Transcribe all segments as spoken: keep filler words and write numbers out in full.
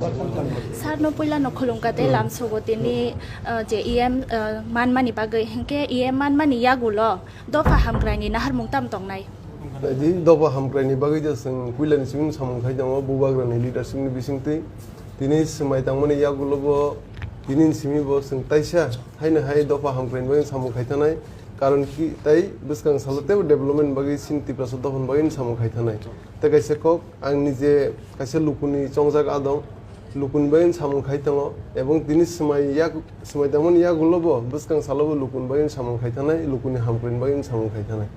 Sir no puila no khulumkha tei lamsogo tini, uh, je E M, uh, manmani bagwi, hinkhe E M manmani yagulo dopha hamkraini naharmung tam tongnai? Di dopha hamkraini bagwi je chwng puilani simi samung khai tongo, bubagrani leadership ni bisingtwi tini swmai tangmani yagulo bo tini simi bo chwng taisa haino hai dopha hamkraini bagwi samung khai thanai, karon ki tai bwskang salo teibo development bagwi chini Tiprasa dophani bagwi samung khai thanai. Tei kaisa kok, ang nije kaisa lukuni chongjak adong, lukuni bagwi samung khai tongo, ebong tini swmai yak-, swmai tangmani yagulo bo bwskang salo bo lukuni bagwi samung khai thanai, lukuni hamkrai bagwi samung khai thanai.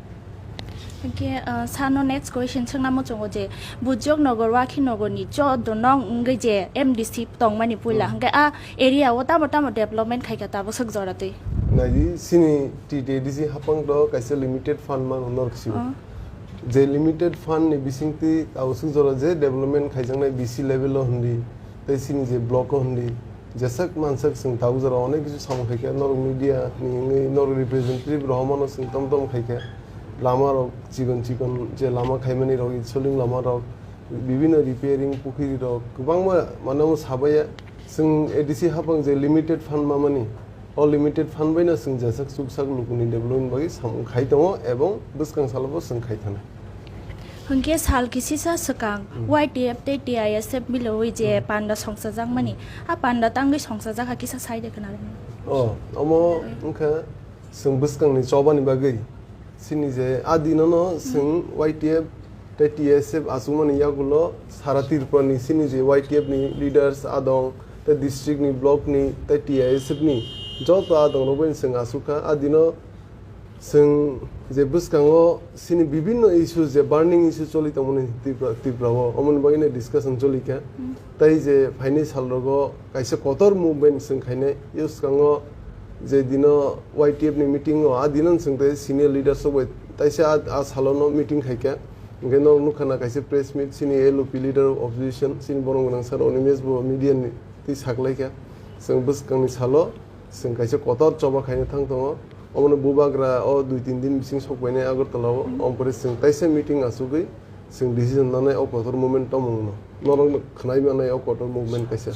Hinkhe, uh, sano next question swngna muchungo je, Bujok Nogor, Wakhi Nogor ni choddo nong wngwi je M D C tongmani puila, Hmm. hinkhe a area o tamo tamo development khaikha tabuk swk jora twi? Naidi, chini T T A D C hapang do kaisa limited fund mano norok sio. Oh. Je limited fund ni bisingtwi tabuk swk jora je development khaijaknai B C level o hindi, tei chini je block o hindi, jeswk manswk chwng tabuk jora onek kisu samung khaikha, norok media ni wngwi norok representative rohormano chwng tom tom khaikha. Lama rok chikon chikon je lama khaimani rok, soling lama rok, bibino repairing, pukhiri rok kwbangma mane omo sabaiya. Chwng A D C hapang je limited fund mamani, o limited fund baino chwng jeswk chuksak lukuni development bagwi samung khai tongo ebong bwskang salo bo chwng khai thana. Hinkhe sal kisisa swkang Hmm. Y T F tei T I S F milowi je Hmm. panda songchajakmani, Hmm. a panda tangwi songchajak ha kisa sai de khna rwmani. O, omo Hmm. wngkha chwng bwskangni chobani bagwi. Chini je a dinono chwng Y T F tei T S F achukmani yagulo sara Tripura ni chini je Y T F ni leaders adong, tei district ni, block ni, tei T I S F ni joto adong rok bai chwng achukha. A dino chwng je bwskango chini bibinno issue, je burning issue choli tongmani Tripura, Tripura o, omoni bagwi no discussion choli kha. Hmm. Tei je phainai sal rogo kaisa kotor movement chwng khainai, bwskango je dino Y T F ni meeting o, a dino chwng tei senior leaders rok bai taisa a, a salo no meeting khaikha. Hinkhe norok nukha na kaisa press meet, chini L O P leader of opposition, chini borom gwnang sir Animesh bo media ni twi saklaikha. Chwng bwskangni salo chwng kaisa kotor choba khaina thang tongo. Omono bubagra o dui tin din bising sokpainai Agartala o. Omo pore chwng taisa meeting achugwi chwng decision nanai o kotor movement tongmungno. Norokno khwnai manai o kotor movement kaisa.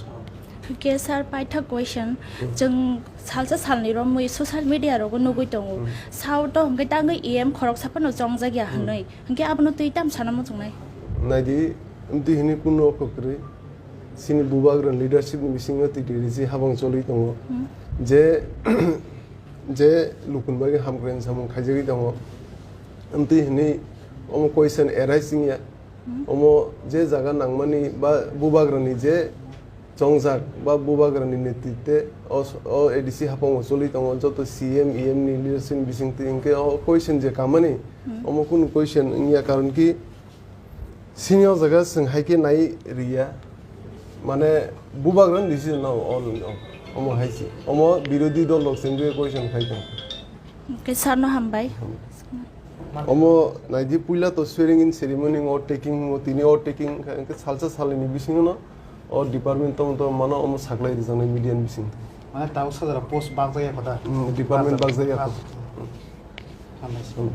Hinkhe sir, paithak question, Hmm. chwng salsa salni romwi social media rogo nugwi tongo. Hmm. Sao to hinkhe tangwi E M khoroksa phano chongjak ya Hmm. hinwi. Hinkhe abono twi tam sana muchungnai? Naidi, amtwi hini kunu okho kwrwi. Chini bubagra leadership ni bisingo T T D C habang choli tongo. Hmm. Je je lukuni bagwi hamkrai samung khaijagwi tongo. Amtwi hwnwi omo question arise wngya. Hmm. Omo je jaga nangmani ba bubagrani je chongjak ba bubagrani netritwe o, o A D C hapango choli tongo, joto C M, E M ni leadership ni bisingtwi, hinkhe o question je kamani, Hmm. omo kunu question wngya, karon ki Sini o jaga chwng hai khe nai riya, mane bubagrani decision no, o, o, omo hai se. Omo birodhi dol rok chwng je question khai tong. Khe sir no hambai. Omo naidi puila to swearing in ceremony o taking o tini o taking khai khe salsa salini bisingo no o department tong tong mano omo saklai rijaknai media ni bising. Mane tao sajara post bakjak ya kho da? Hmm, department bakjak ya kho. Hambai se. Hmm.